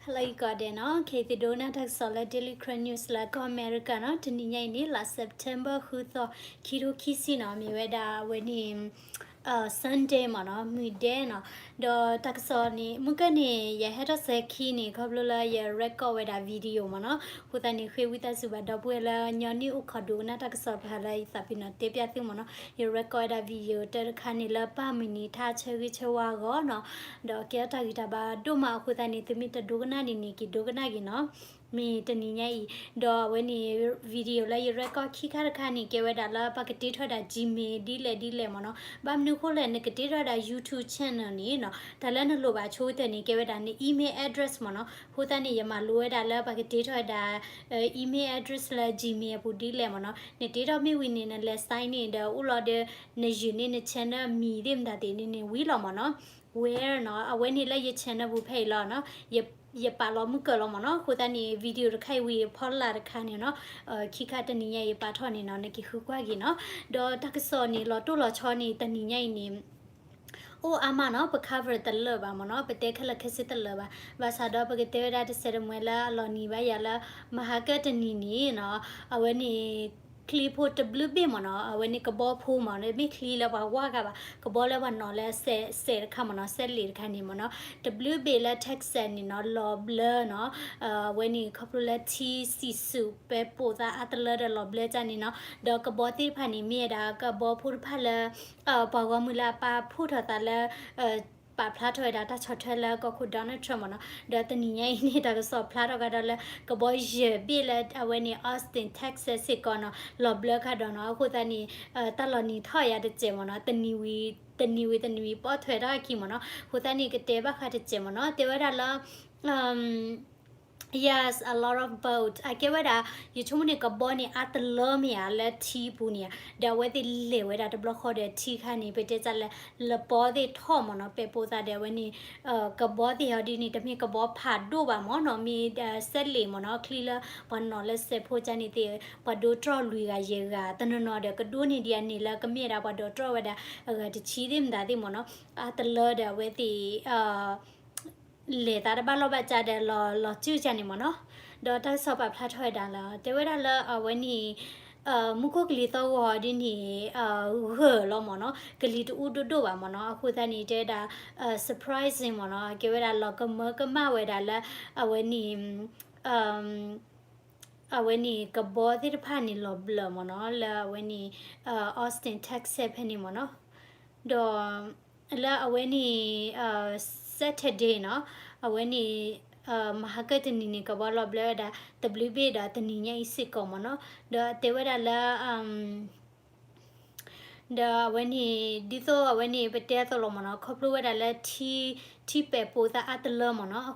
ဟါလၢအဂ့ၤကိးဂၤဒဲးနီၤ, ခဲအံၤသုဒိကနၣ်တၢ်ကစီၣ်လၢ Daily Karen News လၢကီၢ်အမဲရကၤနီၤ, တနံၤညါအံၤန့ၣ် လါ September ဃုသီ ခံထိခံဆံနီၤ, မ့ၢ်ဝဲဒၣ်အဝဲန့ၣ် Sunday မ့ၢ်နီၤ, မုၢ်ဒဲနီၤ, ဒီးတၢ်ကစီၣ်န့ၣ် မုၢ်ကၢၢ်န့ၣ် ယဟဲထီၣ်စဲၤခံန့ၣ် ခီဖျိလၢယ record ဝဲဒၣ် video မ့ၢ်နီၤ, အဃိသတးန့ၣ် ဃ့ဝံသးစူၤဘၣ်ဒီပုၢ်ဝဲၢ်လၢညီနုၢ်အိၣ်ခိးဒိကနၣ်တၢ်ကစီၣ် ပဟးလၢယသးပ့ၤနီၣ်တဲပျၢ်သုမ့ၢ်နီၤ, ယ record ဝဲဒၣ် video တၢတခါန့ၣ်လၢပၢ်မုၢ်နံၤထါဆၢဂ့ၤဆၢဝါအဂီၢ်နီၤ, ဒီးကဲထီၣ်တၢ်ဂံၢ်တၢ်ဘါဒိၣ်မးအဃိသတးန့ၣ် သုမ့ၢ်တဒိကနၣ်ဒံးန့ၣ် က့ၤဒိကနၣ်က့ၤနီၤ, မ့ၢ်တနံၤညါအံၤ, ဒီးအဝဲန့ၣ် video လၢယ record ခံခါတခါန့ၣ် ကဲဝဲဒၣ်လၢပှၤကတ့ထီၣ်ဝဲဒၣ် Gmail ဒ်လဲၣ်ဒ်လဲၣ်မ့ၢ်နီၤ, ဘၣ်မနုၤအဃိလဲၣ် နကတ့ထီၣ်ဝဲဒၣ် YouTube channel န့ၣ်နီၤ, တၢ်လၢနလိၣ်ဘၣ်ဆိကတၢၢ်န့ၣ် ကဲဝဲဒၣ်န email address မ့ၢ်နီၤ, အဃိသတးန့ၣ် ယမၤလိဝဲဒၣ်လၢပှၤကတ့ထီၣ်ဝဲဒၣ် email address လၢ Gmail အပူၤဒ်လဲၣ်မ့ၢ်နီၤ, နတ့ထီၣ်မ့ၢ်ဝံၤန့ၣ် နလဲၤ sign န့ၣ်ဒီးအိၣ်လီၤဒီး နယုၢ်န့ၢ်န channel မံၤသ့ၣ်မတၤသ့ၣ်န့ၣ်န့ၣ်ဝံၤလီၤမ့ၢ်နီၤ, where နီၤ, အဝဲန့ၣ်လၢယ channel ပူၤဖဲအံၤလီၤနီၤ, ယပာ်လီၤမုၢ်ကၢၢ်လီၤမ့ၢ်နီၤ, အဃိသတးန့ၣ် video တခါအံၤဝံၤဖီလာ်တခါန့ၣ်နီၤ, ခံခါတနံၤညါအံၤပာ်ထီၣ်န့ၣ်နီၤ နက့ၤဃုကွၢ်က့ၤနီၤ, ဒီးတၢ်ကစီၣ်န့ၣ် လီၤတိၢ်လီၤဆီန့ၣ် တနံၤညါအံၤန့ၣ် အိၣ်အါမးနီၤ, ပ cover တလၢာ်ဘၣ်မ့ၢ်နီၤ, ပတဲခဲလၢာ်ခဲဆ့တလၢာ်ဘၣ်, ဘၣ်ဆၣ်ဒီးပကတဲဝဲဒၣ်တစဲးတမှဲလၢအလီၤနံၤဘၣ်ယၤလၢ မဟါကၢၢ်တနံၤန့ၣ်နီၤ, အဝဲန့ၣ် ချံဖိတဘျုးဘ့ၣ်မ့ၢ်နီၤ, အဝဲန့ၣ်ကဘီဖိမ့ၢ်နီၤ, မ့ၢ်ချံလၢပှၤဝါဂၤဘၣ်, ကဘီလၢပှၤနီၤလၢစဲးတခါမ့ၢ်နီၤ, စဲးလ့ၣ်တခါန့ၣ်မ့ၢ်နီၤ, တဘျုးဘ့ၣ်လၢ Texas န့ၣ်နီၤ လီၤဘျၢနီၤ, အဝဲန့ၣ်ခီဖျိလၢထံစံၣ်စူးပဲပိာ်သးအါတလၢဒီးလီၤဘျၢကၢ်န့ၣ်နီၤ, ဒီးကဘီသ့ၣ်တဖၣ်န့ၣ် မ့ၢ်ဝဲဒၣ်ကဘီဖိတဖၣ်လၢ ပှၤဂီၢ်မုၢ်လၢအပာ်ဖှိၣ်ထီၣ်သးလၢ ပာ်ဖျါထီၣ်ဝဲဒၣ်တၢ်ဆီၣ်ထွဲလၢကီၢ်ခိၣ် Donald Trump မ့ၢ်နီၤ, ဒီးတနံၤညါအံၤန့ၣ် တၢ်ကစီၣ်ဖျါထီၣ်ကဒီးလၢ ကဘီယဲၢ်ဘ့ၣ်လၢအဝဲန့ၣ် Austin Texas စ့ၢ်ကီးနီၤ လီၤဘျၢခါဒီးနီၤ, အဃိသတးန့ၣ် တၢ်လီၤနံၤထီၣ်ယၤတစဲးမ့ၢ်နီၤ, တနံၤဝံၤတနံၤဝံၤပိာ်ထွဲထီၣ်အခံမ့ၢ်နီၤ, အဃိသတးန့ၣ် ကတဲဘၣ်ဃးတစဲးမ့ၢ်နီၤ, တဲဝဲဒၣ်လၢ Yes, a lot of boat. အကဲဝဲဒၣ် ယဆိကမိၣ်န့ၣ် ကဘီန့ၣ် အါတလၢမ့ၢ်ဧါ လၢထံပူၤန့ၣ်ဧါ, ဒီးအဝဲသ့ၣ်လဲၤဝဲဒၣ်တဘျီဃီဒီးထံခါန့ၣ် ပတဲတၢ်လၢ လပီသ့ၣ်ထီၣ်မ့ၢ်နီၤ, ပဲာ်ပိာ်သးဒီးအဝဲန့ၣ် ကဘီသ့ၣ်ဟီဒ်န့ၣ် တမ့ၢ်ကဘီဖးဒိၣ်ဘၣ်မ့ၢ်နီၤ, မ့ၢ်စဲးလ့ၣ်မ့ၢ်နီၤ, ချံလၢပှၤနီၤလၢစဲးဖိကၢ်န့ၣ်သ့ၣ် ပှၤဒိတြီၢ်လွံၢ်ဂၤယဲၢ်ဂၤ တနီၤနီၤဒီးကဒိးန့ၢ်ဒံးအန့ၣ်လၢကမ့ၢ်ဒၣ်ပှၤဒိတြီၢ်ဝဲဒၣ် အဂၤတဆံသ့ၣ်မတၤသ့ၣ်မ့ၢ်နီၤ, အါတလၢဒီးအဝဲသ့ၣ် လဲၤသးတဘၣ်လီၢ်ဘၣ်ကၢ်ဒီးလီၤစုကၢ်န့ၣ်မ့ၢ်နီၤ, ဒီးတၢ်ကစီၣ်ပာ်ဖျါထီၣ်ဝဲဒၣ်လၢ တဲဝဲဒၣ်လၢအဝဲန့ၣ် မူခိၣ်ကလံၤသီၣ်ဂီၤဒ်န့ၣ် ဂၢၢ်လီၤမ့ၢ်နီၤ, ကလံၤတအူဒိၣ်ဒိၣ်ဘၣ်မ့ၢ်နီၤ, အဃိသတးန့ၣ် တဲဝဲဒၣ် surprising မ့ၢ်နီၤ, ကဲဝဲဒၣ်လီၤကမၢကမၣ်ဝဲဒၣ်လၢ အဝဲန့ၣ် အဝဲန့ၣ် ကဘီသ့ၣ်တဖၣ်န့ၣ်လီၤဘျၢမ့ၢ်နီၤ, လၢအဝဲန့ၣ် Austin Texas ဖဲန့ၣ်မ့ၢ်နီၤ, ဒီး လၢအဝဲန့ၣ် Saturday နီၤ, အဝဲန့ၣ် မဟါကၢၢ်တနံၤန့ၣ် ကဘီလီၤဘျၢဝဲဒၣ် တဘျုးဘ့ၣ်ဒီးတနံၤညါအံၤစ့ၢ်ကီးမ့ၢ်နီၤ, ဒီးတဲဝဲဒၣ်လၢ ဒီးအဝဲန့ၣ် ဒ်သိးအဝဲန့ၣ် ပတဲအသိးလီၤမ့ၢ်နီၤ, ခီဖျိဝဲဒၣ်လၢထံ ထံပဲာ်ပိာ်သးအါတလၢမ့ၢ်နီ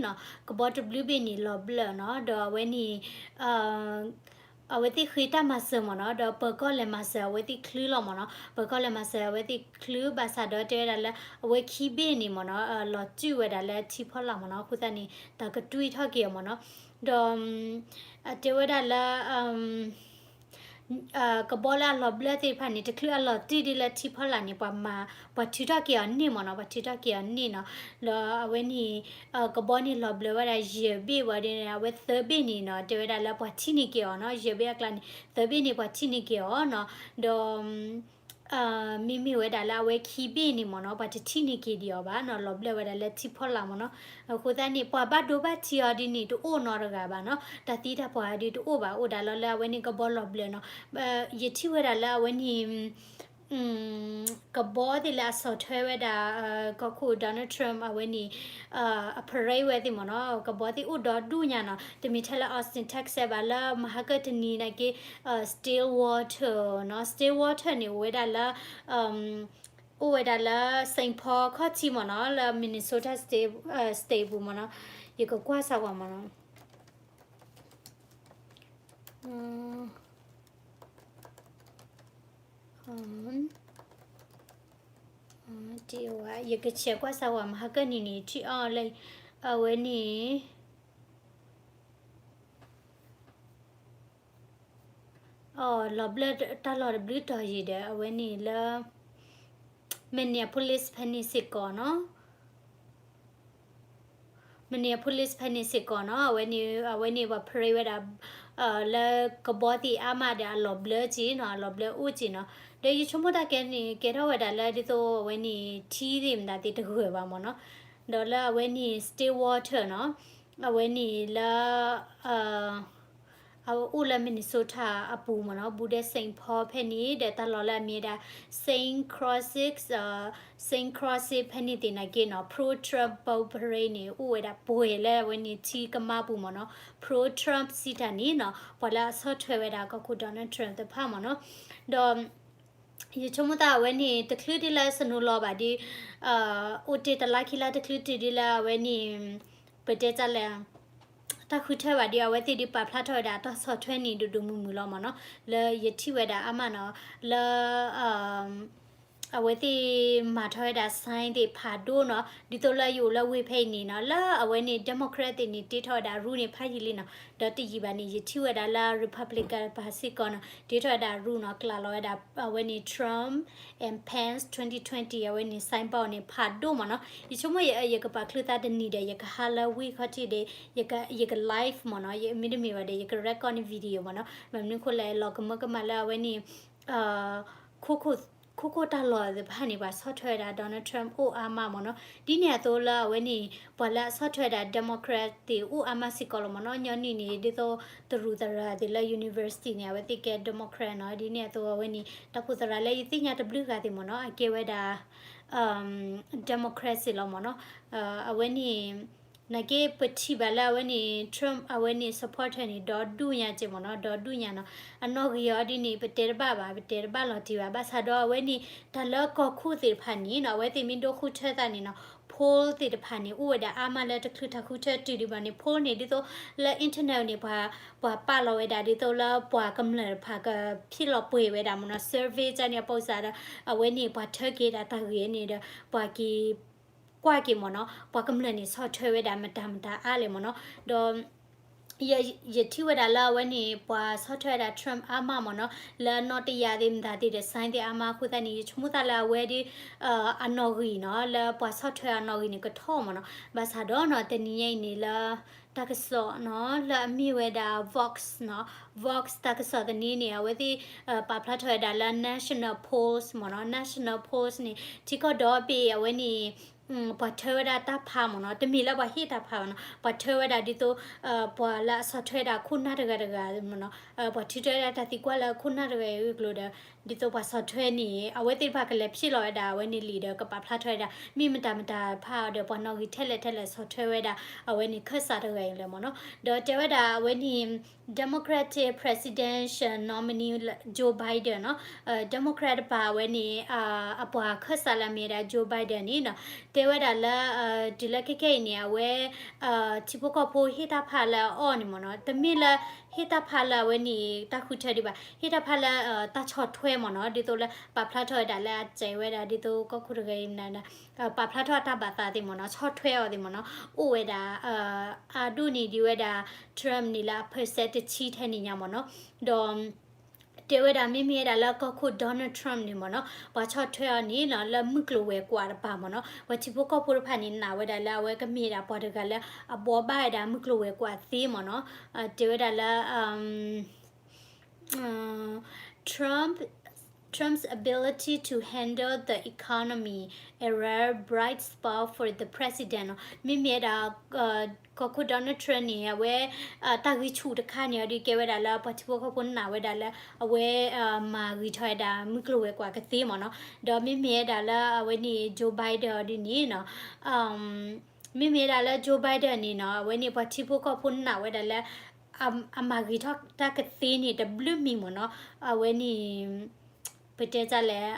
ၤ, အဃိသတးန့ၣ်နီၤ ကဘီတဘျုးဘ့ၣ်န့ၣ်လီၤဘျၢနီၤ, ဒီးအဝဲန့ၣ် အဝဲသ့ၣ်ဃ့တၢ်မၤစၢၤမ့ၢ်နီၤ, ဒီးပၢၤကီၢ်လဲၤမၤစၢၤအဝဲသ့ၣ်ချုလီၤမ့ၢ်နီၤ, ပၢၤကီၢ်လဲၤမၤစၢၤအဝဲသ့ၣ်ချု ဘၣ်ဆၣ်ဒီးတဲဝဲဒၣ်လၢ အဝဲခံဘ့ၣ်န့ၣ်မ့ၢ်နီၤ လီၤစုၣ်ဝဲဒၣ်လၢထံဖီလာ်မ့ၢ်နီၤ, အဃိသတးန့ၣ် တၢ်ကတွံၢ်ထီၣ်က့ၤအီၤမ့ၢ်နီၤ, ဒီး တဲဝဲဒၣ်လၢ ကဘီလၢအလီၤဘျၢသ့ၣ်တဖၣ်န့ၣ် တချုးအလီၤတံၢ်ဒ်လၢထံဖီလာ်န့ၣ် ပှၤမၤ ပှၤထုးထီၣ်က့ၤအီၤန့ၢ်မ့ၢ်နီၤ, ပှၤထုးထီၣ်က့ၤအီၤန့ၢ်နီၤ, ဒီးအဝဲန့ၣ် ကဘီန့ၣ်လီၤဘျၢဝဲဒၣ်ယဲၢ်ဘ့ၣ်ဝဲဒၣ်န့ၣ် အဝဲသၢဘ့ၣ်န့ၣ်နီၤ တဲဝဲဒၣ်လၢပှၤထံၣ်န့ၢ်က့ၤအီၤနီၤ, ယဲၢ်ဘ့ၣ်အကျါန့ၣ် သၢဘ့ၣ်န့ၣ်ပှၤထံၣ်န့ၢ်က့ၤအီၤနီၤ, ဒီး မ့မ့ၢ်ဝဲဒၣ်လၢအဝဲခံဘ့ၣ်န့ၣ်မ့ၢ်နီၤ ပှၤတထံၣ်န့ၢ်က့ၤဒံးအီၤဘၣ်နီၤ, လီၤဘျၢဝဲဒၣ်လၢထံဖီလာ်မ့ၢ်နီၤ, အဃိသတးန့ၣ် ပှၤဘၣ်ဒိဘၣ်ထံးအီၤဒ်န့ၣ် တအိၣ်နီတဂၤဘၣ်နီၤ, တၢ်သံတၢ်ပှၢ်အီၤဒ်တအိၣ်ဘၣ်, အိၣ်ဒၣ်လီၤလၢအဝဲန့ၣ်ကဘီလီၤဘျၢနီၤ, ယထံၣ်ဝဲဒၣ်လၢအဝဲန့ၣ် ကဘီသ့ၣ်လၢအဆီၣ်ထွဲဝဲဒၣ် ကီၢ်ခိၣ် Donald Trump အဝဲန့ၣ် အ parade ဝဲသ့ၣ်မ့ၢ်နီၤ, ကဘီသ့ၣ်အိၣ်ဒီဒူၣ်ညါနီၤ, တမ့ၢ်ထဲလၢ Austin Texas ဘၣ်, လၢမဟါကၢၢ်တနံၤနာ်က့ Stillwater နီၤ, Stillwater န့ၣ် အိၣ်ဝဲဒၣ်လၢ အိၣ်ဝဲဒၣ်လၢ Saint Paul ခီၣ်ထံးမ့ၢ်နီၤ, လၢ Minnesota State, State ပူၤမ့ၢ်နီၤ, ယကကွၢ်စၢ်ဝဲမ့ၢ်နီၤ. ယကဆဲးကွၢ်စၢ်ဝဲ မဟါကၢၢ်နံၤန့ၣ် ထံၣ်အီၤလၢ အဝဲန့ၣ် အီၤ လီၤဘျၢတၢ်လီၢ်တဘျုးတီၤယံၤဒီး အဝဲန့ၣ်လၢ Minneapolis ဖဲန့ၣ်စ့ၢ်ကီးနီၤ. Minneapolis ဖဲန့ၣ်စ့ၢ်ကီးနီၤ, အဝဲန့ၣ် အဝဲန့ၣ်ပှၤ parade ဝဲဒၣ် လၢကဘီသ့ၣ်အါမးဒီးအလီၤဘျၢက့ၤနီၤ, အလီၤဘျၢအိၣ်က့ၤနီၤ. ဒီးယဆိကမိၣ်တၢ်ကဲန့ၣ် ကဲထီၣ်ဝဲဒၣ်လၢဒ်သိးအဝဲန့ၣ် ထံသ့ၣ်မတၤသ့ၣ်တဂၢၢ်ဘၣ်မ့ၢ်နီၤ. ဒီးလၢအဝဲန့ၣ် Stillwater နီၤ, အဝဲန့ၣ်လၢ အအိၣ်လၢ Minnesota အပူၤမ့ၢ်နီၤ, ဘူးဒီး Saint Paul ဖဲန့ၣ် ဒီးတၢ်လီၢ်လၢအမ့ၢ်ဝဲဒၣ် Saint Croix, Saint Croix ဖဲန့ၣ်သ့ၣ်နာ်က့နီၤ, pro-Trump parade န့ၣ် အိၣ်ဝဲဒၣ်ပှဲၤလၢအဝဲန့ၣ်ထံကမါပူၤမ့ၢ်နီၤ, pro-Trump စံးတၢ်န့ၣ်နီၤ, ပှၤလၢအဆီၣ်ထွဲဝဲဒၣ်ကီၢ်ခိၣ် Donald Trump တဖၣ်မ့ၢ်နီၤ. ဒီး ယဆိကမိၣ်သးအဝဲန့ၣ် တချုးဒ်လၢ snow လီၤဘၣ်ဒီး အိၣ်တ့ၢ်တလါခံလါတချုးတုၤဒ်လၢအဝဲန့ၣ် ပတဲတၢ်လဲၣ် တၢ်ဃုထၢဘၣ်ဒီး အဝဲသ့ၣ်ဒုးပာ်ဖျါထီၣ်ဝဲဒၣ်တၢ်ဆီၣ်ထွဲန့ၣ် ဒိၣ်ဒိၣ်မုၢ်မုၢ်လီၤမ့ၢ်နီၤ, လၢယထံၣ်ဝဲဒၣ်အါမးနီၤ, လၢ အဝဲသ့ၣ်မၤထီၣ်ဝဲဒၣ် sign သ့ၣ်ဖးဒိၣ်နီၤ, ဒ်သိးလၢယအိၣ်လၢဝ့ၢ်ဖဲအံၤန့ၣ်နီၤ, လၢအဝဲန့ၣ် Democrat သ့ၣ်န့ၣ် တ့ထီၣ်ဝဲဒၣ် rule န့ၣ်ဖးယံာ်လံနီၤ, ဒီးတယံာ်ဘၣ်န့ၣ် ယထံၣ်ဝဲဒၣ်လၢ Republican တဖၣ်စ့ၢ်ကီးနီၤ, တ့ထီၣ်ဝဲဒၣ် rule နီၤ, ကျးလီၤဝဲဒၣ် အဝဲန့ၣ် Trump and Pence twenty twenty အဝဲန့ၣ် signboard န့ၣ် ဖးဒိၣ်မ့ၢ်နီၤ, ယဆိကမိၣ်ယကပာ်ချုးသးတနံၤဒီး ယကဟးလၢဝ့ၢ်ခီၣ်ထံးဒီး ယက live မ့ၢ်နီၤ, ယမ့တမ့ၢ်ဘၣ်ဒီး ယက record န့ၣ် video မ့ၢ်နီၤ, မ့ၢ်မနုၤအဃိလဲၣ် လီၤကမၢကမၣ်လၢအဝဲန့ၣ် ခိခိၣ်တၢ်လီၢ်သ့ၣ်တဖၣ်န့ၣ် ပှၤဆီၣ်ထွဲဝဲဒၣ် Donald Trump အိၣ်အါမးမ့ၢ်နီၤ, ဒ်န့ၣ်အသိးလၢအဝဲန့ၣ် ပှၤလၢအဆီၣ်ထွဲဝဲဒၣ် Democrat သ့ၣ်အိၣ်အါမးစ့ၢ်ကီးလီၤမ့ၢ်နီၤ, ညီနုၢ်န့ၣ် ဒ်သိးသရူးသရၣ်သ့ၣ်လၢ university န့ၣ် အဝဲသ့ၣ်ကဲ Democrat နီၤ, ဒ်န့ၣ်အသိးအဝဲန့ၣ် တၢ်အိၣ်ဖှိၣ်သရၣ်လၢယသ့ၣ်ညါတဘျုးဂၤသ့ၣ်မ့ၢ်နီၤ, အကဲဝဲဒၣ် Democrat စ့ၢ်လီၤမ့ၢ်နီၤ, အဝဲန့ၣ် နာ်က့ပထံၣ်ဘၣ်လၢအဝဲန့ၣ် Trump အဝဲန့ၣ် supporter န့ၣ် ဒီဒူၣ်ညါက့မ့ၢ်နီၤ, ဒီဒူၣ်ညါနီၤ, အနီၣ်ဂံၢ်အီၤဒ်န့ၣ် ပတဲတဘၣ်ဘၣ်, ပတဲတဘၣ်လီၤတံၢ်ဘၣ်, ဘၣ်ဆၣ်ဒီးအဝဲန့ၣ် တၢ်လၢကီၢ်ခိၣ်သ့ၣ်တဖၣ်န့ၣ်နီၤ, အဝဲသ့ၣ်မ့ၢ်ဒိဃုထၢသးန့ၣ်နီၤ, poll သ့ၣ်တဖၣ်န့ၣ် အိၣ်ဝဲဒၣ်အါမးလၢတချုးတၢ်ဃုထၢတုၤဒံးဘၣ်န့ၣ်, poll န့ၣ် ဒ်သိးလၢ internet န့ၣ် ပှၤ ပှၤပာ်လီၤဝဲဒၣ်ဒ်သိးလၢပှၤကမျၢၢ်တဖၣ်ကဖံးလီၤပှဲၤဝဲဒၣ်မ့ၢ်နီၤ, survey ကန့ၣ်အပိစးဒီး အဝဲန့ၣ်ပှၤထၢက့ၤဒၣ်တၢ်ဂ့ၢ်န့ၣ်ဒီး ပှၤက့ၤ ကွၢ်က့ၤမ့ၢ်နီၤ, ပှၤကမျၢၢ်န့ၣ် ဆီၣ်ထွဲဝဲဒၣ်မတၤမတၤအါလဲၣ်မ့ၢ်နီၤ, ဒီး ယထံၣ်ဝဲဒၣ်လၢအဝဲန့ၣ် ပှၤဆီၣ်ထွဲဝဲဒၣ် Trump အါမးမ့ၢ်နီၤ, လၢအနီၣ်တယၢ်သ့ၣ်မတၤသ့ၣ်ဒီး sign သ့ၣ်အါမးအဃိသတးန့ၣ် ယဆိကမိၣ်သးလၢအဝဲဒ် အနီၣ်ဂံၢ်နီၤ, လၢပှၤဆီၣ်ထွဲအနီၣ်ဂံၢ်န့ၣ် ကထီၣ်မ့ၢ်နီၤ, ဘၣ်ဆၣ်ဒီးနီၤ တနံၤညါအံၤန့ၣ်လၢ တၢ်ကစီၣ်နီၤ လၢအမ့ၢ်ဝဲဒၣ် Vox နီၤ, Vox တၢ်ကစီၣ်သန့န့ၣ် အဝဲသ့ၣ် ပာ်ဖျါထီၣ်ဝဲဒၣ်လၢ National Post မ့ၢ်နီၤ, National Post န့ၣ် ထံကီၢ်ဒီဘ့ၣ်အဝဲန့ၣ် ပှၤထၢဝဲဒၣ်တၢ်ဖးမ့ၢ်နီၤ, တမ့ၢ်လၢပှၤဟ့ၣ်တၢ်ဖးဘၣ်နီၤ, ပှၤထၢဝဲဒၣ်ဒ်သိး ပှၤလၢအဆီၣ်ထွဲဒၣ်ခိၣ်နၢ်တဂၤတဂၤမ့ၢ်နီၤ, ပှၤထုးထွဲဒၣ်တၢ်သံကွၢ်လၢခိၣ်နၢ်တဂၤအံၤအကျိၤဒီး ဒ်သိးပှၤဆီၣ်ထွဲန့ၣ် အဝဲသ့ၣ်တဖၣ်ကလဲၤဖျါလီၤဝဲဒၣ် အဝဲန့ၣ်လံာ်ဒီးကပာ်ဖျါထီၣ်ဝဲဒၣ် မ့ၢ်မတၤမတၤတဖၣ်အီၤဒီး ပှၤနီၣ်ဂံၢ်ထဲလဲၣ်ထဲလဲၣ်ဆီၣ်ထွဲဝဲဒၣ် အဝဲန့ၣ်ခၢၣ်စးတဂၤအံၤလဲၣ်မ့ၢ်နီၤ, ဒီးတဲဝဲဒၣ်အဝဲန့ၣ် Democratic presidential nominee Joe Biden နီၤ, Democrat တဖၣ်အဝဲန့ၣ် အပှၤခၢၣ်စးလၢအမ့ၢ်ဝဲဒၣ် Joe Biden န့ၣ်နီၤ, တဲဝဲဒၣ်လၢ တုၤလၢခဲခဲအံၤန့ၣ် အဝဲ ထံဖိကီၢ်ဖိဟ့ၣ်တၢ်ဖးလၢအအီၣ်န့ၣ်မ့ၢ်နီၤ, တမ့ၢ်လၢဟ့ၣ်တၢ်ဖးလၢအဝဲန့ၣ် တၢ်ဃုထၢဒံးဘၣ်, ဟ့ၣ်တၢ်ဖးလၢ တၢ်ဆီၣ်ထွဲမ့ၢ်နီၤ, ဒ်သိးလၢပာ်ဖျါထီၣ်ဝဲဒၣ်လၢအစဲးဝဲဒၣ် ဒ်သိးကီၢ်ခိၣ်တဂၤအံၤမနုၤ ပာ်ဖျါထီၣ်အတၢ်ဘၣ်သးသ့ၣ်မ့ၢ်နီၤ, ဆီၣ်ထွဲအီၤသ့ၣ်မ့ၢ်နီၤ, အိၣ်ဝဲဒၣ် အဒိၣ်န့ၢ်ဒံးဝဲဒၣ် Trump န့ၣ်လၢအ percent တဆံထဲန့ၣ်ညါမ့ၢ်နီၤ, ဒီး တဲဝဲဒၣ်မ့မ့ၢ်ဝဲဒၣ်လၢကီၢ်ခိၣ် Donald Trump န့ၣ်မ့ၢ်နီၤ, ပှၤဆီၣ်ထွဲအီၤန့ၣ်နီၤ လၢမုၢ်ကျိၤဝဲၤကွာ်တပၤမ့ၢ်နီၤ, ပှၤထံဖိကီၢ်ဖိတဖၣ်န့ၣ် နာ်ဝဲဒၣ်လၢအဝဲကမ့ၢ်ဒၣ်ပှၤတဂၤလၢအဘှီဘၣ်ဝဲဒၣ်မုၢ်ကျိၤဝဲၤကွာ်သ့မ့ၢ်နီၤ, တဲဝဲဒၣ်လၢ Trump, Trump's ability to handle the economy, a rare bright spot for the president နီၤ, မ့မ့ၢ်ဝဲဒၣ် ကီၢ်ခိၣ် Donald Trump န့ၣ် အဝဲ တၢ်ဂံၢ်ဆူၣ်တခါန့ၣ်အီၤဒုးကဲဝဲဒၣ်လၢ ပှၤထံဖိကီၢ်ဖိနာ်ဝဲဒၣ်လၢ အဝဲ မၤဂ့ၤထီၣ်ဝဲဒၣ်မုၢ်ကျိၤဝဲၤကွာ်ကသ့မ့ၢ်နီၤ, ဒီးမ့မ့ၢ်ဝဲဒၣ်လၢအဝဲန့ၣ် Joe Biden အီၤဒုးန့ၣ်နီၤ မ့မ့ၢ်ဝဲဒၣ်လၢ Joe Biden န့ၣ်နီၤ အဝဲန့ၣ် ပှၤထံဖိကီၢ်ဖိနာ်ဝဲဒၣ်လၢ အမၤဂ့ၤထီၣ်တၢ်ကသ့န့ၣ် တဘျုးမံၤမ့ၢ်နီၤ, အဝဲန့ၣ် ပတဲတၢ်လဲၣ်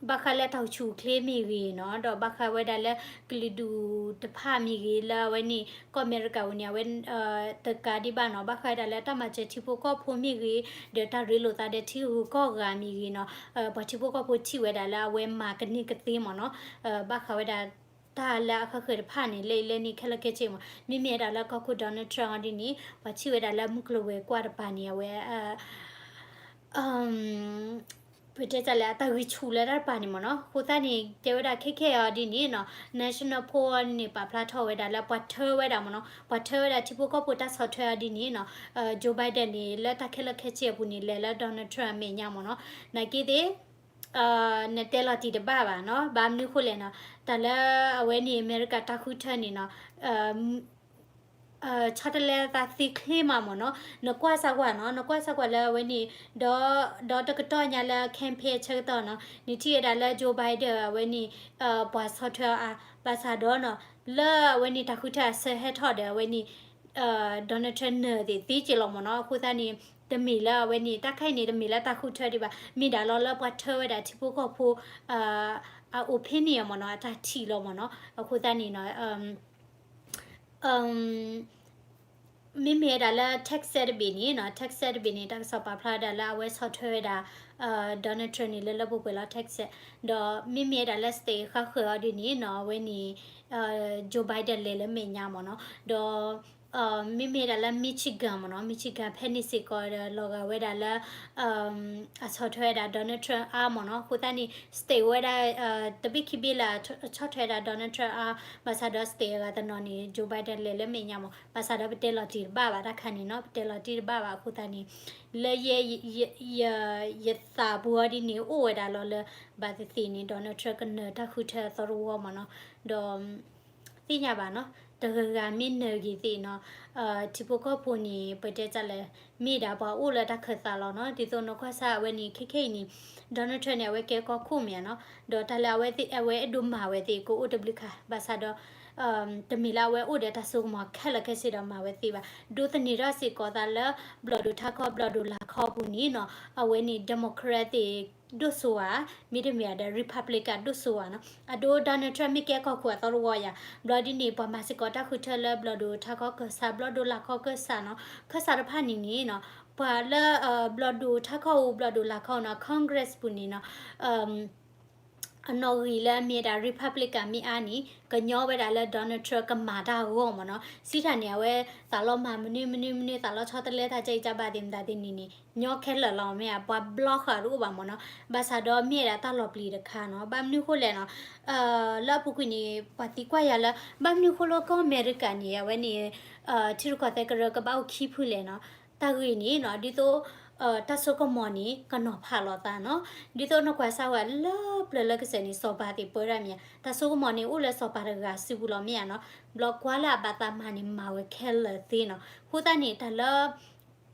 ဘၣ်ဃးလၢတၢ်အိၣ်ဆူၣ်အိၣ်ချ့မ့ၢ်ဂ့ၤနီၤ, ဒီးဘၣ်ဃးဝဲဒၣ်လၢကလုာ်ဒူၣ်တဖၣ်မ့ၢ်ဂ့ၤ လၢအဝဲန့ၣ် ကီၢ်အမဲရကၤပူၤန့ၣ် အဝဲ တကးဒံးဘၣ်နီၤ, ဘၣ်ဃးဝဲဒၣ်လၢတၢ်မၤစၢၤထံဖိကီၢ်ဖိမ့ၢ်ဂ့ၤ ဒီးတၢ်ရ့လိာ်သးဒီးထံဂုၤကီၢ်ဂၤမ့ၢ်ဂ့ၤနီၤ, ပှၤထံဖိကီၢ်ဖိထံၣ်ဝဲဒၣ်လၢအဝဲမၤကန့ၢ်ကသ့မ့ၢ်နီၤ, ဘၣ်ဃးဝဲဒၣ် တၢ်လၢအဃၢၤဃၢၤတဖၣ်န့ၣ် လၢအံၤလၢန့ၣ်ခဲလၢာ်ခဲဆ့မ့ၢ်, မ့မ့ၢ်ဝဲဒၣ်လၢကီၢ်ခိၣ် Donald Trump အီၤဒ်န့ၣ် ပှၤထံၣ်ဝဲဒၣ်လၢမုၢ်ကျိၤဝဲၤကွာ်တပၤန့ၣ် အဝဲ ပ ပတဲတၢ်လၢအတၢ်ဂံၢ်ဆူၣ်လၢတၢ်တပၤန့ၣ်မ့ၢ်နီၤ. အဃိသတးန့ၣ် တဲဝဲဒၣ်ခဲခဲအံၤဒ်န့ၣ်နီၤ National Post န့ၣ် ပာ်ဖျါထီၣ်ဝဲဒၣ်လၢပှၤထၢဝဲဒၣ်မ့ၢ်နီၤ, ပှၤထၢဝဲဒၣ်ထံဖိကီၢ်ဖိတၢ်ဆီၣ်ထွဲအီၤဒ်န့ၣ်နီၤ Joe Biden န့ၣ် လၢတၢ်ခဲလၢာ်ခဲဆ့အပူၤန့ၣ် လဲၤလၢ Donald Trump အမဲာ်ညါမ့ၢ်နီၤ. နာ်က့သ့ၣ် နတဲလီၤတံၢ်တဘၣ်ဘၣ်နီၤ. ဘၣ်မနုၤဃိလဲၣ်နီၤ, တၢ်လၢအဝဲန့ၣ် အမဲရကၤတၢ်ဃုထၢန့ၣ်နီၤ ဆီတလဲသးသ့ချ့မးမ့ၢ်နီၤ. နကွၢ်စၢ်ကွၢ်နီၤ, နကွၢ်စၢ်ကွၢ်လၢအဝဲန့ၣ် ဒီး ဒီးတကတီၢ်ညါလၢ campaign အဆၢကတီၢ်နီၤ နထံၣ်ဝဲဒၣ်လၢ Joe Biden အဝဲန့ၣ် ပှၤဆီၣ်ထွဲအီၤ ဘၣ်ဆၣ်ဒီးနီၤ လၢအဝဲန့ၣ်တၢ်ဃုထၢအဆၢဟဲထီၣ်ဒီးအဝဲန့ၣ် Donald Trump နၢၤသ့ၣ်သ့က့ၤလီၤမ့ၢ်နီၤ. အဃိသတးန့ၣ် တမ့ၢ်လၢအဝဲန့ၣ် တၢ်ခါအံၤန့ၣ် တမ့ၢ်လၢတၢ်ဃုထၢဒံးဘၣ်, မ့ၢ်ဒၣ်လီၤလၢပှၤထၢဝဲဒၣ်ထံဖိကီၢ်ဖိ အ opinion မ့ၢ်နီၤ, အတၢ်ထံၣ်လီၤမ့ၢ်နီၤ. အဃိသတးန့ၣ်နီၤ မ့မ့ၢ်ဝဲဒၣ်လၢ Texas တဘ့ၣ်န့ၣ်နီၤ, Texas တဘ့ၣ်န့ၣ် တၢ်ကစီၣ်ပာ်ဖျါဝဲဒၣ်လၢအဝဲဆီၣ်ထွဲဝဲဒၣ် Donald Trump န့ၣ် လၢလၢပှဲၤပှဲၤလီၤ Texas, ဒီးမ့မ့ၢ်ဝဲဒၣ်လၢ state ဃါဃၢၤအီၤဒ်န့ၣ်နီၤ အဝဲန့ၣ် Joe Biden လဲၤလၢမဲာ်ညါမ့ၢ်နီၤ. ဒီး မ့မ့ၢ်ဝဲဒၣ်လၢ Michigan မ့ၢ်နီၤ, Michigan ဖဲန့ၣ်စ့ၢ်ကီးဒီး လီၤဂာ်ဝဲဒၣ်လၢ အဆီၣ်ထွဲဝဲဒၣ် Donald Trump အါမ့ၢ်နီၤ. အဃိသတးန့ၣ် state ဝဲဒၣ် တဘ့ၣ်ခံဘ့ၣ်လၢအဆီၣ်ထွဲဝဲဒၣ် Donald Trump အါ, ဘၣ်ဆၣ်ဒီး state အဂၤတနီၤန့ၣ် Joe Biden လဲၤလၢမဲာ်ညါမ့ၢ်, ဘၣ်ဆၣ်ဒီးပတဲလီၤတံၢ်တဘၣ်ဘၣ်တၢ်ခါန့ၣ်နီၤ, ပတဲလီၤတံၢ်တဘၣ်ဘၣ်. အဃိသတးန့ၣ် လၢယဲ ယ ယသးပူၤအီၤဒ်န့ၣ် အိၣ်ဝဲဒၣ်လီၤလၢ ဘၣ်သ့ၣ်သ့ၣ်န့ၣ် Donald Trump ကနၢၤတၢ်ဃုထၢအသီတဝီမ့ၢ်နီၤ. ဒီး သ့ၣ်ညါဘၣ်နီၤ, တဂၤဂၤမ့ၢ်နၢၤဂ့ၤသ့ၣ်နီၤ, ထံဖိကီၢ်ဖိန့ၣ် ပတဲတၢ်လဲၣ် မ့ၢ်ဒၣ်ပှၤအိၣ်လၢတၢ်ခၢၣ်သးလီၤနီၤ. ဒ်သိးနကွၢ်စၢ်အဝဲန့ၣ် ခဲခဲအံၤန့ၣ် Donald Trump န့ၣ် အဝဲကဲကီၢ်ခိၣ်မ့ၢ်ဧါနီၤ, ဒီးတၢ်လၢအဝဲသ့ၣ် အဝဲအဲၣ်ဒိးမၤဝဲသ့ၣ်ကအိၣ်တဘျုးခါ, ဘၣ်ဆၣ်ဒီး တမ့ၢ်လၢအဝဲအိၣ်ဒီးတၢ်စိကမီၤခဲလၢာ်ခဲဆ့ဒီးမၤဝဲသ့ဘၣ်. ဒိးသန့ၤထီၣ်စ့ၢ်ကီးသးလၢ ဘျီၣ်ဒိၣ်ထါခီ ဘျီၣ်ဒိၣ်လာ်ခီအပူၤန့ၣ်နီၤ, အဝဲန့ၣ် Democrat သ့ၣ် ဒိၣ်စိဧါ, မ့တမ့ၢ်ဒီး Republican ဒိၣ်စိဧါနီၤ. အဒိ Donald Trump မ့ၢ်ကဲကီၢ်ခိၣ်အသီတဝီယၤ, ဘျီဒ်န့ၣ် ပှၤမၤစ့ၢ်ကီးတၢ်ဃုထၢလၢဘျီၣ်ဒိၣ်ထါခီကစၢ် ဘျီၣ်ဒိၣ်လာ်ခီကစၢ်နီၤ. ခၢၣ်စးတဖၣ်န့ၣ်န့ၣ်နီၤ, ပှၤလၢ ဘျီၣ်ဒိၣ်ထါခီဧိၤ ဘျီၣ်ဒိၣ်လာ်ခီနီၤ Congress ပူၤန့ၣ်နီၤ အနီၣ်ဂံၢ်လၢအမ့ၢ်ဝဲဒၣ် Republican မ့ၢ်အါန့ၣ် ကညီဝဲဒၣ်လၢ Donald Trump ကမၤတၢ်အဂီၢ်မ့ၢ်နီၤ. စံးတၢ်န့ၣ် အဝဲသးလီမၤမနုၤမနုၤမနုၤ သးလီဆီတလဲတၢ်ကဲအံၤကဘၣ်သ့ၣ်မတၤသ့ၣ်န့ၣ်န့ၣ် ညီခဲလၢာ်လီၤ မ့ၢ်ဧါ, ပှၤဘျီဃာ်တအိၣ်ဘၣ်မ့ၢ်နီၤ. ဘၣ်ဆၣ်ဒီးမ့ၢ်ဝဲဒၣ်တၢ်လီၤပျံၤတခါနီၤ. ဘၣ်မနုၤဃိလဲၣ်နီၤ, လၢအပူၤကွံာ်န့ၣ် ပှၤသံကွၢ်ယၤလၢ ဘၣ်မနုၤဃိလၢကီၢ်အမဲရကၤန့ၣ် အဝဲန့ၣ် ထံရူၢ်ကီၢ်သဲးကရၢကဘၣ်အိၣ်ခံဖုလဲၣ်နီၤ. တၢ်ဂ့ၢ်န့ၣ်နီၤ ဒ်သိး တၢ်စိကမီၤန့ၣ် ကနီၤဖးလိာ်သးနီၤ. ဒ်သိးနကွၢ်စၢ်ဝဲလၢပျၢၤလၢကစၢၢ်န့ၣ် စီၤပၤသ့ၣ်ပၢတၢ်မ့ၢ်ဧါ, တၢ်စိကမီၤန့ၣ်အိၣ်လၢစီၤပၤတဂၤစုပူၤလီၤမ့ၢ်ဧါနီၤ. ဘျီကွၢ်လၢအဘၣ်သးမၤန့ၣ် မၤဝဲခဲလၢာ်သ့နီၤ. အဃိသတးန့ၣ် တၢ်လၢ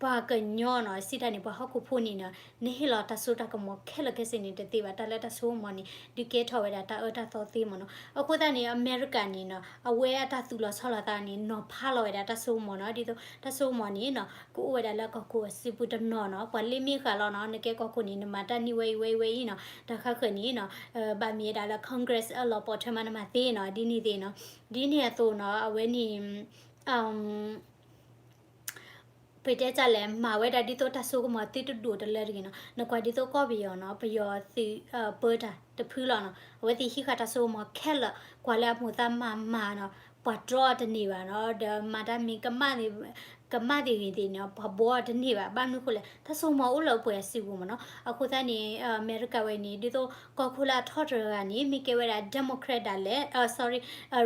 ပှၤကညီနီၤ စံးတၢ်န့ၣ် ပှၤဟီၣ်ခိၣ်ဖိန့ၣ်နီၤ နဟ့ၣ်လီၤတၢ်စိတၢ်ကမီၤခဲလၢာ်ခဲဆ့န့ၣ် တသ့ဘၣ်. တၢ်လၢတၢ်စိကမီၤန့ၣ် ဒုးကဲထီၣ်ဝဲဒၣ်တၢ်အၢတၢ်သီသ့မ့ၢ်နီၤ. အဃိသတးန့ၣ် အမဲရကၤန့ၣ်နီၤ အဝဲအတၢ်သူၣ်လီၤဆီလီၤသးန့ၣ် နီၤဖးလီၤဝဲဒၣ်တၢ်စိကမီၤနီၤ. ဒ်သိးတၢ်စိကမီၤန့ၣ်နီၤ ကအိၣ်ဝဲဒၣ်လၢကီၢ်ခိၣ်အစုပူၤတနီၤနီၤ. ပှၤလ့မ့ၢ်ဃာ်လီၤနီၤ နကဲကီၢ်ခိၣ်န့ၣ် နမၤတၢ်န့ၢ်ဝဲအံၤဝဲအံၤဝဲအံၤနီၤ. တၢ်ဃါဃၢၤန့ၣ်နီၤ ဘၣ်မ့ၢ်ဝဲဒၣ်လၢ Congress အၢၣ်လီၤပိာ်ထွဲမးနမၤသ့နီၤ ဒ်န့ၣ်သ့ၣ်နီၤ. ဒ်န့ၣ်အသိးနီၤ အဝဲန့ၣ် ပတဲတၢ်လဲၣ် မၤဝဲဒၣ်ဒ်သိးတၢ်စိကမီၤသ့တဒိၣ်တလၢတဂ့ၤနီၤ. နကွၢ်ဒ်သိးကီၢ်ပယီၤနီၤ ပယီၤသုးပၢတၢ်တဖုလီၤနီၤ. အဝဲသ့ၣ်ဟံးဃာ်တၢ်စိကမီၤခဲလၢာ် ကွၢ်လၢအမိၢ်သးမၤမၤနီၤ ပှၤတြီအီၤတန့ၢ်ဘၣ်နီၤ. ဒီးမၤတၢ်မ့ၢ်ကမၣ် ကမၣ်သ့ၣ်ဂ့ၤသ့ၣ်န့ၣ် ပှၤဘှီအီၤတန့ၢ်ဘၣ်. ဘၣ်မနုၤဃိလဲၣ် တၢ်စိကမီၤအိၣ်လၢအပှဲၤအစုပူၤမ့ၢ်နီၤ. အဃိသတးန့ၣ် အမဲရကၤဝဲန့ၣ် ဒ်သိးကီၢ်ခိၣ်လၢအထီၣ်တဂၤန့ၣ် မ့ၢ်ကဲဝဲဒၣ် Democrat ဒၣ်လဲာ် sorry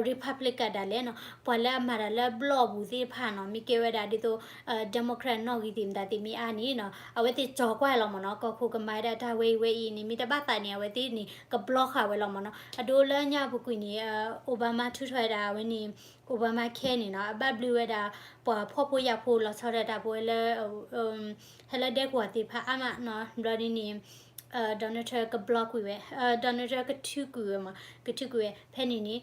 Republican ဒၣ်လဲာ်နီၤ. ပှၤလၢအမၤတၢ်လၢဘျီၣ်ပူၤသ့ၣ်တဖၣ်နီၤ မ့ၢ်ကဲဝဲဒၣ်ဒ်သိး Democrat နီၣ်ဂံၢ်သ့ၣ်မတၤသ့ၣ်မ့ၢ်အါန့ၣ်နီၤ အဝဲသ့ၣ်ကၠီၤကွၢ်လီၤမ့ၢ်နီၤ. ကီၢ်ခိၣ်ကမၤဝဲဒၣ်တၢ်ဝဲအံၤဝဲအံၤန့ၣ် မ့ၢ်တဘၣ်သးန့ၣ် အဝဲသ့ၣ်န့ၣ် ကဘျီဃာ်ဝဲလီၤမ့ၢ်နီၤ. အဒိလၢညါပူၤကွံာ်န့ၣ် Obama ထုးထီၣ်ဝဲဒၣ်အဝဲန့ၣ် Obamacare န့ၣ်နီၤ အဘၣ်ဘျုးဝဲဒၣ် ပှၤဖှီၣ်ဖိယာ်ဖိလီၤဆီဒၣ်တၢ်ဖိဝဲလၢ ဟဲလၢဒဲကဝီၤသ့ၣ်တဖၣ်အါမးနီၤ. ဘျီဒ်န့ၣ် Donald Trump ကဘျီကွံာ်ဝဲ Donald Trump ကထုးကွံာ်ဝဲမး ကထုးကွံာ်ဝဲ ဖဲန့ၣ်န့ၣ်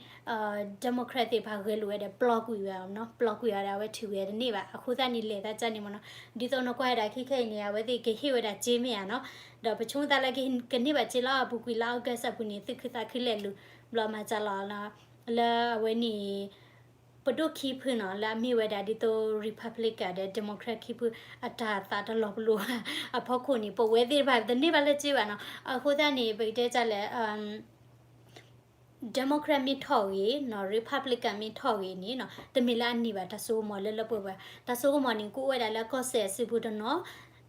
Democrat သ့ၣ်တဖၣ်ဂဲၤလိာ်ဝဲဒီး ဘျီကွံာ်ဝဲနီၤ. ဘျီကွံာ်အီၤဒီး အဝဲထုးဝဲတန့ၢ်ဘၣ်. အဃိသတးန့ၣ် လဲၤသးကၢ်န့ၣ်မ့ၢ်နီၤ. ဒ်သိးနကွၢ်ဝဲဒၣ်ခဲခဲအံၤန့ၣ် အဝဲသ့ၣ်ကဟ့ၣ်ဝဲဒၣ်စ့မ့ၢ်ဧါနီၤ. ဒီးပဆိကမိၣ်သးလၢကန့ၢ်ဘၣ်စ့လၢအပူၤကွံာ်လၢ August အပူၤန့ၣ် သူၣ်ခုသးခုလဲၤလူၤ ဘျီမၤစၢ်လီၤ လၢအဝဲန့ၣ် ပဒိၣ်ခံဖုနီၤ လၢအမ့ၢ်ဝဲဒၣ်ဒ်သိး Republican ဒီး Democrat ခံဖု အတၢ်သးတလီၤပလိာ် အဖီခိၣ်န့ၣ် ပဝဲသ့ၣ်တဖၣ်တန့ၢ်ဘၣ်လၢစ့ဘၣ်နီၤ. အဃိသတးန့ၣ် ပကတဲတၢ်လဲၣ် Democrat မ့ၢ်ထီၣ်ဂ့ၤနီၤ Republican မ့ၢ်ထီၣ်ဂ့ၤန့ၣ်နီၤ တမ့ၢ်လၢအန့ၢ်ဘၣ်တၢ်စိကမီၤလၢလၢပှဲၤပှဲၤ. တၢ်စိကမီၤန့ၣ် ကအိၣ်ဝဲဒၣ်လၢကီၢ်စဲၣ်အစုပူၤတနီၤ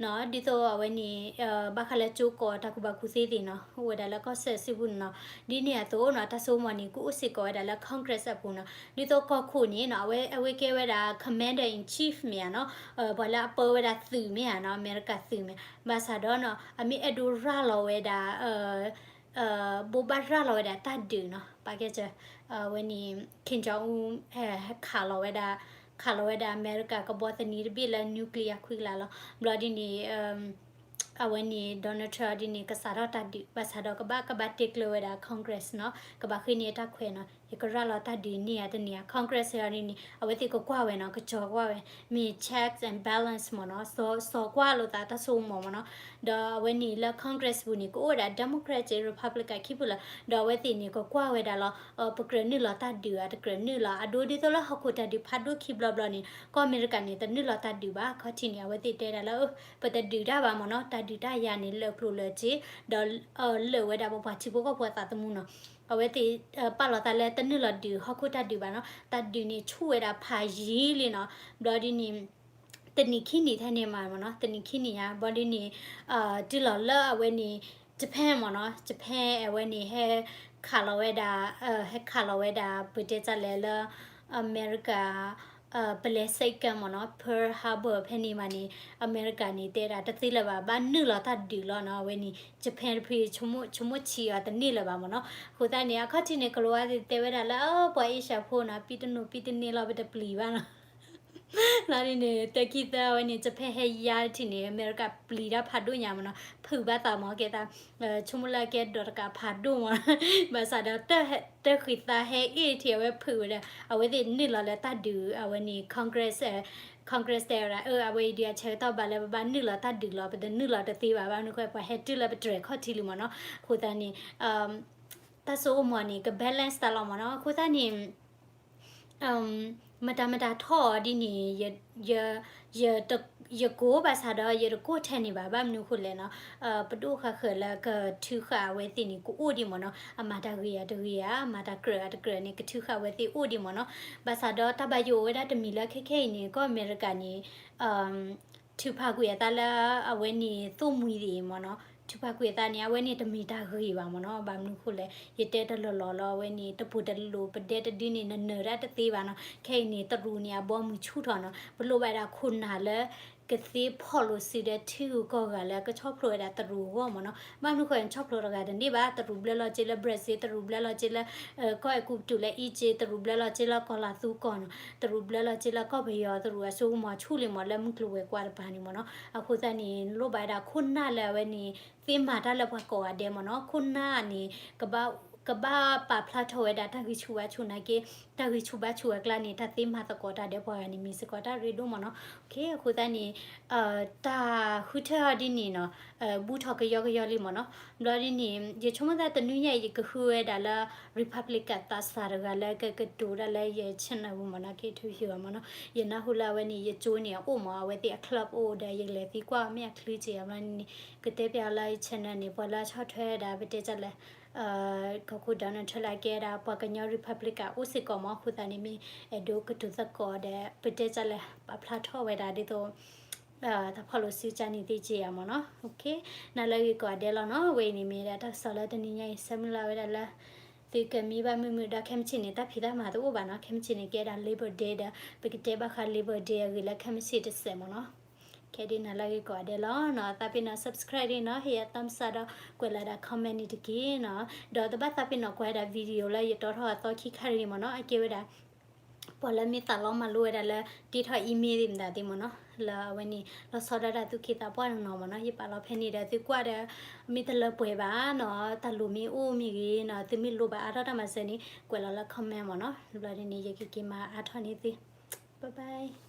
နီၤ ဒ်သိးအဝဲန့ၣ် ဘၣ်ဃးလၢကၠိကိးတၢ်ကူၣ်ဘၣ်ကူၣ်သ့သ့ၣ်နီၤ အိၣ်ဝဲဒၣ်လၢကီၢ်စဲၣ်စုပူၤန့ၣ်နီၤ ဒ်န့ၣ်အသိးနီၤ တၢ်စိကမီၤန့ၣ် ကအိၣ်စ့ၢ်ကီးဝဲဒၣ်လၢ Congress အပူၤနီၤ ဒ်သိးကီၢ်ခိၣ်န့ၣ်နီၤ အဝဲ အဝဲကဲဝဲဒၣ် Commander in Chief မ့ၢ်ဧါနီၤ ပှၤလၢအပၢဝဲဒၣ်သုးမ့ၢ်ဧါနီၤ အမဲရကၤသုးမ့ၢ် ဘၣ်ဆၣ်ဒီးနီၤ အမ့ၢ်အဲၣ်ဒိးရၤလီၤဝဲဒၣ် ဘိးဘၣ်ရၤလီၤဝဲဒၣ်တၢ်ဒုးနီၤ ပာ်ကဲစၢၤ အဝဲန့ၣ် Kim Jong Un ဟဲခးလီၤဝဲဒၣ် ခးလီၤဝဲဒၣ်အမဲရကၤကဘီသန့တဘ့ၣ်လၢ nuclear ခွံကလးလီၤ. ဘျီဒ်န့ၣ် အဝဲန့ၣ် Donald Trump ဒ်န့ၣ် ကစးထီၣ်တၢ်ဒုး ဘၣ်ဆၣ်ဒီးကဘၣ် ကဘၣ်တဲကျၢၤဝဲဒၣ် Congress နီၤ ကဘၣ်ဃ့န့ၢ်တၢ်ခွဲးနီၤ ယကရၤလီၤတၢ်ဒုးန့ၢ်ဧါတန့ၢ်ဧါ Congress ဒ်န့ၣ် အဝဲသ့ၣ်ကကွၢ်ဝဲနီၤ ကစီၤကွၢ်ဝဲ မ့ၢ် checks and balance မ့ၢ်နီၤ စီၤကွၢ်လိာ်သးတၢ်စိကမီၤမ့ၢ်နီၤ ဒီးအဝဲန့ၣ်လၢ Congress ပူၤန့ၣ် ကအိၣ်ဝဲဒၣ် Democrat က့ Republican ခံဖုလီၤ ဒီးအဝဲသ့ၣ်န့ၣ် ကကွၢ်ဝဲဒၣ်လီၤ ပကြၢးနုာ်လီၤတၢ်ဒုးဧါ တကြၢးနုာ်လီၤ အဒိဒ်သိးလၢဟီၣ်ခိၣ်တၢ်ဒုးဖးဒိၣ်ခံဘျီဘျီန့ၣ် ကီၢ်အမဲရကၤန့ၣ် တနုာ်လီၤတၢ်ဒုးဘၣ် ခီၣ်ထံးန့ၣ် အဝဲသ့ၣ်တဲဒၣ်လၢ ပတဒုးတၢ်ဘၣ်မ့ၢ်နီၤ တၢ်ဒုးတၢ်ယၤန့ၣ် လၢာ်ကျိၤလၢာ်စ့ ဒီးလၢာ်ဝဲဒၣ်ပပှၤထံဖိကီၢ်ဖိအသးသမူနီၤ အဝဲသ့ၣ် ပာ်လီၤသးလၢတနုာ်လီၤဒုးဟီၣ်ခိၣ်တၢ်ဒုးဘၣ်နီၤ တၢ်ဒုးန့ၣ်ဆူၣ်ဝဲဒၣ်ဖးယံာ်လံနီၤ ဘျီဒ်န့ၣ် တနံၤခံနံၤထဲန့ၣ်မးမ့ၢ်နီၤ တနံၤခံနံၤညါ ဘျီဒ်န့ၣ် တုၤလီၤလၢအဝဲန့ၣ် Japan မ့ၢ်နီၤ Japan အဝဲန့ၣ် ဟဲခးလီၤဝဲဒၣ် ဟဲခးလီၤဝဲဒၣ် ပတဲတၢ်လဲၣ်လၢ အမဲရကၤ ပလဲၤဆိပ်ကမ်းမ့ၢ်နီၤ Pearl Harbor ဖဲန့ၣ်မးန့ၣ် အမဲရကၤန့ၣ် တဲဒၣ်တသ့လၢၤဘၣ် ဘၣ်နုာ်လီၤတၢ်ဒုးလီၤနီၤ အဝဲန့ၣ် Japan တဖု ဆိကမိၣ်ဆံးအီၤတန့ၢ်လၢၤဘၣ်မ့ၢ်နီၤ အဃိသတးန့ၣ် အခီၣ်ထံးန့ၣ် ကလိၤဝါသ့ၣ်တဲဝဲဒၣ်လၢ ပှၤအ့ရှၢၣ်ဖိနီၤ ပံတနူးပံတန့ၢ်လီၤ ပတပျံၤဘၣ်နီၤ လီၤဒ်န့ၣ် တၢ်ခံသၢဝဲန့ၣ် Japan ဟဲယါထံၣ်န့ၣ် အမဲရကၤပျံၤတၢ်ဖးဒိၣ်ညါမ့ၢ်နီၤ ဖုးဘၣ်သးမ့ၢ်ကဲသး ဆိကမိၣ်လၢကဲဒီးတကးဖးဒိၣ်မ့ၢ်နီၤ ဘၣ်ဆၣ်ဒီး တၢ်ဃံးသးဟဲအ့ၣ်ထံၣ်အဝဲဖုးဝဲဒၣ် အဝဲသ့ၣ်နုာ်လီၤလၢတၢ်ဒုး အဝဲန့ၣ် Congress Congress တဲဝဲဒၣ် အဝဲအံၤဒုးအဆၢကတီၢ်ဘၣ်လၢ ပဘၣ်နုာ်လီၤတၢ်ဒုးလီၤ ပတနုာ်လီၤတသ့ဘၣ် ဘၣ်မနုၤဃိ ပှၤဟဲတုၤလၢပတြဲၤခီၣ်ထံးလံမ့ၢ်နီၤ အဃိသတးန့ၣ် တၢ်စိကမီၤန့ၣ် က balance တၢ်လီၤမ့ၢ်နီၤ အဃိသတးန့ၣ် မတၤမတၤထီၣ်အီၤဒ်န့ၣ် ယကိးဘၣ်ဆၣ်ဒီး ယတကိးထဲန့ၣ်ဘၣ် ဘၣ်မနုၤဃိလဲၣ်နီၤ ပဒိၣ်ဃာ်ဃၢၤလၢကထုးဃာ်အဝဲသ့ၣ်န့ၣ် ကအိၣ်ဒံးမ့ၢ်နီၤ အမၤတၢ်ဂ့ၤဧါတဂ့ၤဧါ အမၤတၢ်ကြၢးဧါတကြၢးန့ၣ် ကထုးဃာ်အဝဲသ့ၣ်အိၣ်ဒံးမ့ၢ်နီၤ ဘၣ်ဆၣ်ဒီးတၢ်ဘၣ်ယိၣ်အိၣ်ဝဲဒၣ်တမံၤလၢခဲခဲအံၤန့ၣ် ကီၢ်အမဲရကၤန့ၣ် ထုးဖးကွံာ်အသးလၢအဝဲန့ၣ်သိၣ်မှံၤသ့ၣ်မ့ၢ်နီၤ ထုးဖးကွံာ်အသးန့ၣ် အဝဲန့ၣ်တမ့ၢ်တၢ်ဂ့ၤဘၣ်မ့ၢ်နီၤ ဘၣ်မနုၤဃိလဲၣ် ယတဲတလီၢ်လီၢ်လၢအဝဲန့ၣ် တပူၤတလိၤပဒဲတဒုန့ၣ် နနၢၤဒၣ်တသ့ဘၣ်နီၤ ခဲအံၤန့ၣ် တရူးန့ၣ် အဘီအမုၢ်ဆူၣ်ထီၣ်နီၤ ပလိၣ်ဘၣ်ဒၣ်ခိၣ်နၢ်လၢ ကသ့ဖီၣ်လိာ်စုဒီးထံဂုၤကီၢ်ဂၤလၢကဆီဖျိဝဲဒၣ်တရူးအဂီၢ်မ့ၢ်နီၤ ဘၣ်မနုၤဃိ ဆီဖျိတဂၤတန့ၢ်ဘၣ် တရူးဘျၢလီၤစ့လၢ Brazil တရူးဘျၢလီၤစ့လၢ ကီၢ်အဲၤကူပတူးလၢ Egypt တရူးဘျၢလီၤစ့လၢကီၢ်လၤသူကီၢ်နီၤ တရူးဘျၢလီၤစ့လၢကီၢ်ပယီၤ တရူးအစိကမီၤဆူၣ်လံမ့ၢ်လၢမုၢ်ကျိၤဝဲၤကွာ်တပၤန့ၣ်မ့ၢ်နီၤ အဃိသတးန့ၣ် လိၣ်ဘၣ်ဝဲဒၣ်ခိၣ်နၢ်လၢအဝဲန့ၣ် သ့မၤတၢ်လၢပှၤကိးဂၤဒဲးမ့ၢ်နီၤ ခိၣ်နၢ်န့ၣ် ကဘၣ်ပာ်ဖျါထီၣ်ဝဲဒၣ်တၢ်ဂံၢ်ဆူၣ်ဘါဆူၣ်နာ်က့ တၢ်ဂံၢ်ဆူၣ်ဘါဆူၣ်အကျါန့ၣ် တၢ်သ့မၤသကိးတၢ်ဒီးပှၤဂၤန့ၣ် မ့ၢ်စ့ၢ်ကီးတၢ်ရ့ဒိၣ်မ့ၢ်နီၤ အဃိသတးန့ၣ် တၢ်ဃုထၢအီၤဒ်န့ၣ်နီၤ ဘူးထီၣ်ကယီကယီလံမ့ၢ်နီၤ ဘျီဒ်န့ၣ် ယဆိကမိၣ်သးတနွံညါအံၤ ယကဃုဝဲဒၣ်လၢ Republican သးစၢ်တဂၤလၢကကတိၤဒၣ်လၢယ channel ပူၤမ့ၢ်နီၤ က့ၤထုးယုာ်အီၤမ့ၢ်နီၤ ယနၢ်ဟူလၢအဝဲန့ၣ် ယကၠိန့ၣ်အအိၣ်မ့ၢ် အဝဲသ့ၣ်အ club အိၣ်ဒီး ယကလဲၤသံကွၢ်အီၤမ့ၢ်အချံက့ၤအဘျီန့ၣ် ကတဲပျးလၢယ channel န့ၣ် ပှၤလၢအဆီၣ်ထွဲဝဲဒၣ် ပတဲတၢ်လဲၣ် ကီၢ်ခိၣ် Donald Trump လၢအကဲဒၣ်ပှၤကညီ Republican အိၣ်စ့ၢ်ကီးမ့ၢ် အဃိသတးန့ၣ် မ့ၢ်အဲၣ်ဒိးကတိၤသကိးဒီး ပတဲတၢ်လဲၣ် ပာ်ဖျါထီၣ်ဝဲဒၣ်ဒ်သိး တၢ်ဖီၣ်လိာ်စုကၢ်န့ၣ်သ့က့ၤယၤမ့ၢ်နီၤ နၤလၢဂ့ၤကိးဂၤဒဲးလီၤနီၤ အဝဲအံၤန့ၣ်မ့ၢ်ဒၣ်တၢ်ကစီၣ်လၢတနံၤညါအံၤ ဆၢမုၢ်လၢ်ဝဲဒၣ်လၢ သုကမံဘၣ်မုာ်မုာ်ဒီး ခဲမုၢ်ဆ့ၣ်န့ၣ် တၢ်ဖံးတၢ်မၤတအိၣ်ဘၣ်နီၤ ခဲမုၢ်ဆ့ၣ်န့ၣ် ကဲဒၣ် Labor Day ဒီး ပကတဲဘၣ်ဃး Labor Day အဂ့ၢ်လၢခဲမုၢ်ဆ့ၣ်တစဲးမ့ၢ်နီၤ ခဲဒ်နၤလၢဂ့ၤကိးဂၤဒဲးလီၤနီၤ သးပ့ၤနီၤ subscribe ဒ်နီၤ ဟ့ၣ်ယၤ thumbs up ဒီး ကွဲးလီၤဒၣ် comment န့ၣ်တက့ၢ်နီၤ ဒီးတဘၣ်သးပ့ၤနီၤကွၢ်ဒၣ် video လၢယတီထီၣ်အသီခံခါတဂ့ၤမ့ၢ်နီၤ အကဲဝဲဒၣ် ပှၤလၢမ့ၢ်သးလီမၤလိဝဲဒၣ်လၢ တ့ထီၣ် email သ့ၣ်မတၤသ့ၣ်မ့ၢ်နီၤ လၢအဝဲန့ၣ် လီၤဆီဒၣ်တၢ်သူၣ်က့သးပှၢ်နီၤနီၤမ့ၢ်နီၤ ယပာ်လီၤဖဲန့ၣ်ဒီးသုကွၢ်ဒီး မ့ၢ်တလၢပှဲၤဘၣ်နီၤ တၢ်လိၣ်မ့ၢ်အိၣ်မ့ၢ်ဂ့ၤနီၤ သုမ့ၢ်လိၣ်ဘၣ်အါထီၣ်တၢ်မၤစၢၤန့ၣ် ကွဲးလီၤလၢ comment မ့ၢ်နီၤ ဘျီဒ်န့ၣ် ယကက့ၤမၤအါထီၣ်န့ၢ်သု bye bye